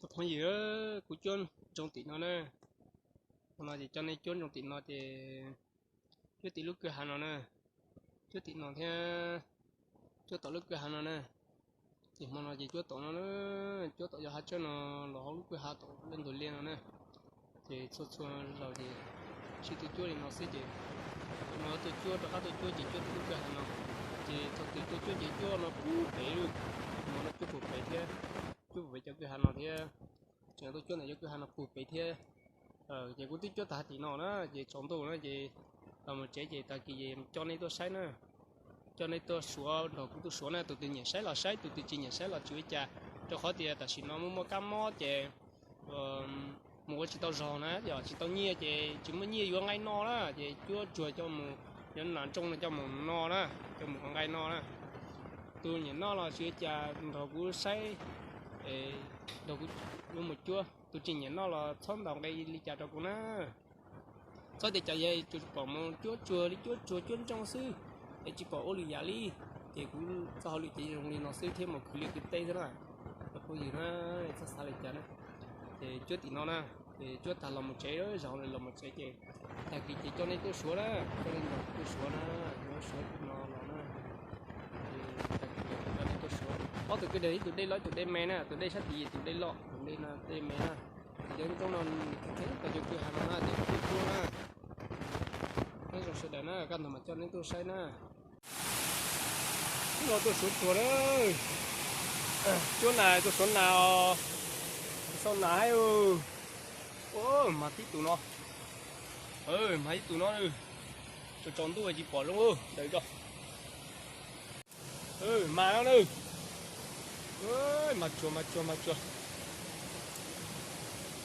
Tus phooj ywg, kuv cuab ntsoog tim no na. Hmo no ces coj nej cuab ntsoog tim no ces cuab tim lub kwj ha no na. Cuab tim no thiab cuab tom lub kwj ha no na. Ces hmo no ces cuab tom no na, cuab tom yog hav tsawb no los hauv lub kwj ha tom lub ntug liaj no na. Ces txhua txhua zaus ces sib tw cuab li no xwb ces no tuaj cuab rov qab tuaj cuab ces cuab tim lub kwj ha no. Ces thaum twg tuaj cuab ces cuab no puag pem lawm, hmo no cuab puag pem thiab, cuab puag pem cov kwj ha no thiab. Tseem tuaj cuab ntawm cov kwj ha no puag pem thiab. Ces kuv twb cuab tag tim no na ces tsaus ntuj na ces los mus tsev ces tag kis ces coj nej tuaj saib na. Coj nej tuaj suav nrog kuv tuaj suav na, tus twg nyiam saib los saib, tus twg tsis nyiam saib los tsis ua cas, rau qhov tias tam sim no muaj muaj kab mob ces mus ua tsis tau zog na, yog tsis tau nyiaj ces tsis muaj nyiaj yuav nqaij noj na, ces cuab tsuag coj mus, yuav nas ntsooj no coj mus no na, coj mus ua nqaij noj na. Tus nyiam noj los tsis ua cas nrog kuv saib, nrog kuv yuav mus cuab, tus tsis nyiam noj los txhob ntaus nqi li cas rau kuv na. Txhob tias cas yog tsuas pom mus cuab tsuag li cuab tsuag cuab ntsoog xwb es tsis pom ua lwm yam li, ces kuv txoj hauj lwm ces zoo li no xwb thiab mus khwv liaj khwv teb xwb na. Cov phooj ywg na, txhob xav li cas na. Ces cuab tim no na, ces cuab tag los mus tsev, zaum no los mus tsev ces tag kis ces coj nej tuaj suav na, coj nej nrog tuaj suav na, yuav suav tim no los na. Tag kis coj nej tuaj suav ob tug kwj deg, ib tug dej loj ib tug dej me na, tus dej sab tid tus dej loj, tus dej no dej me na. Ces cov ntsoog no tau cov kwj ha no na ces tuaj cuab na. Nyob zoo sawv daws na, kaj ntug mas coj nej tuaj saib na. Wb los tuaj suav tsuag na. Cuab nas tuaj suav nas os. Xauj nas haib. Mag tib tus no. Mag ib tus no. Tsaus tsaus ntuj tsis pom zoo daws rau. Mag no na. Mag tsuag, mag tsuag, mag tsuag.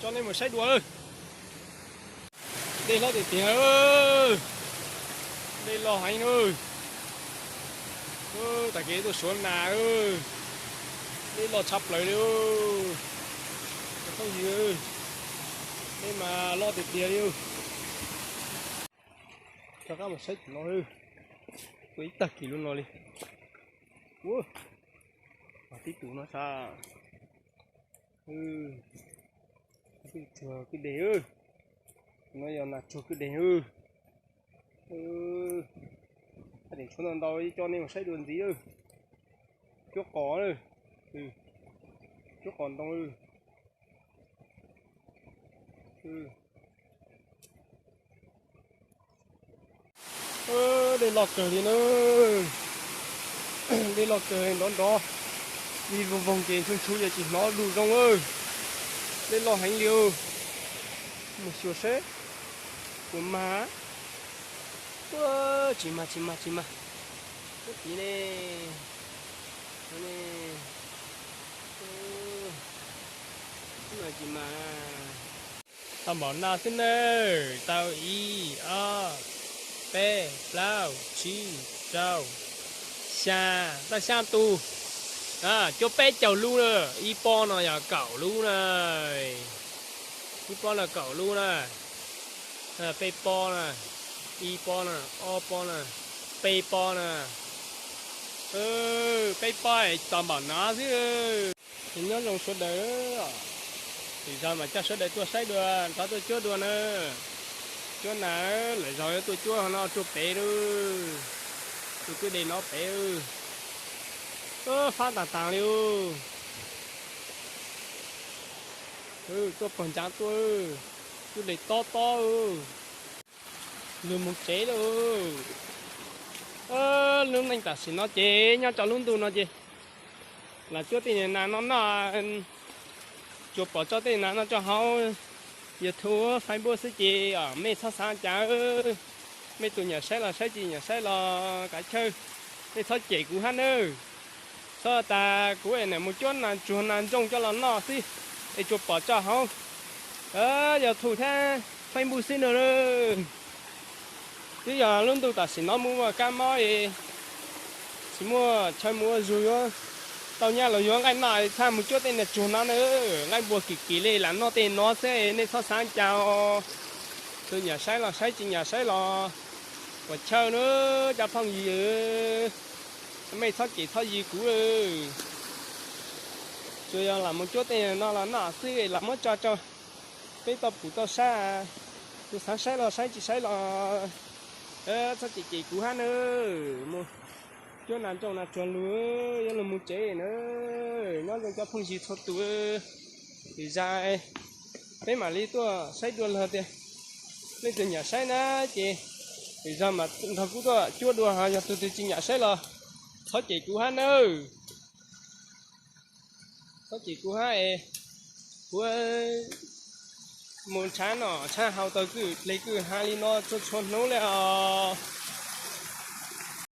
Coj nej mus saib dua. Dej hlob tiag tiag. Dej loj heev na. Tag kis tuaj suav nas. Dej loj tshaj plaws li. Cov phooj ywg, dej mas loj tiag tiag li. Rov qab mus saib tim no. Ua ib tag kis lub no li. Ua, tib tus no sav. Tsuag kwj deg. No yog nas tsuag kwj deg. Ab, tshuav ntau ntau coj nej mus saib dua ntxiv. Cuab qos, cuab qos ntoo. Dej loj kawg li na. Dej loj kawg nrov nrov, ib voog voog ces ntshua ntshua ces tsis hnov lus zoo. Dej loj heev li. Mus xyuas seb puas mag. Tsis mag, tsis mag, tsis mag. Ub, tid ne. Tsis mag. Tau npaum no xwb nawb, tau ib, ob, peb, plaub, tsib, rau, xya, tau xya tus. Cuab peb caug lub na, ib pob no yog kaum lub na. Ib pob no kaum lub na. Peb pob na, ib pob na, ob pob na, peb pob na. Peb pob tau npaum no xwb. Ces nyob zoo sawv daws, lwm zaus mam coj sawv daws tuaj saib dua, rov tuaj cuab dua na. Cuab nas, lwm zaus yuav tuaj cuab no rau pem lawm. Tus kwj deg no pem. Fab tas tas li. Tuaj pog ncav tuaj, kwj deg tob tob. Lug mus tsev lawm. Lub neej tam sim no ces nyob rau lub ntuj no ces lam cuab tej nas no noj, tsuas pom tso tej nas no rau hauv YouTube, Facebook xwb ces mej txhob xav cas. Mej tus nyiam saib los saib, tsis nyiam saib los kav chawj. Mej txhob cem kuv hab nawb. Txhob tas kuv es nam mus cuab nas tsuag nas ntsoog coj los noj xwb es tsuas pom tso hauv YouTube thiab Facebook xwb no. Twb yog lub ntuj tam sim no muaj kab mob, tsis muaj chaw mus ua zug yuav tau nyab los yuav nqaij noj, txhob mus cuab tej nas tsuag no na. Nqaij npua kim kim li lam noj tej no xwb, nej txhob xav cas. Tus nyiam saib los saib, tsis nyiam saib los puas chawj na, cov phooj ywg. Mej txhob cem txhob yig kuv lawm. Yog lam mus cuab tej no los noj xwb, lam muab tso rau peb tau pum tau saib. Tus xav saib los saib, tsis saib los txhob cem cem kuv hab nawb. Mus cuab nas nroj nas tsuag lug, yuav lug mus tsev nawb. Nyob zoo cov phooj ywg txhua tus, lwm zag peb mam li tuaj saib dua lawm tiag. Leej twg nyam saib na ces lwm zag mas nrog kuv tuaj cuab dua, yog tus twg tsis nyam saib los txhob cem kuv hab nawb. Txhob cem kuv hab es kuv mus nrhav noj nrhav haus taug kwj dleg kwj ha li no txhua txhua hnub li os.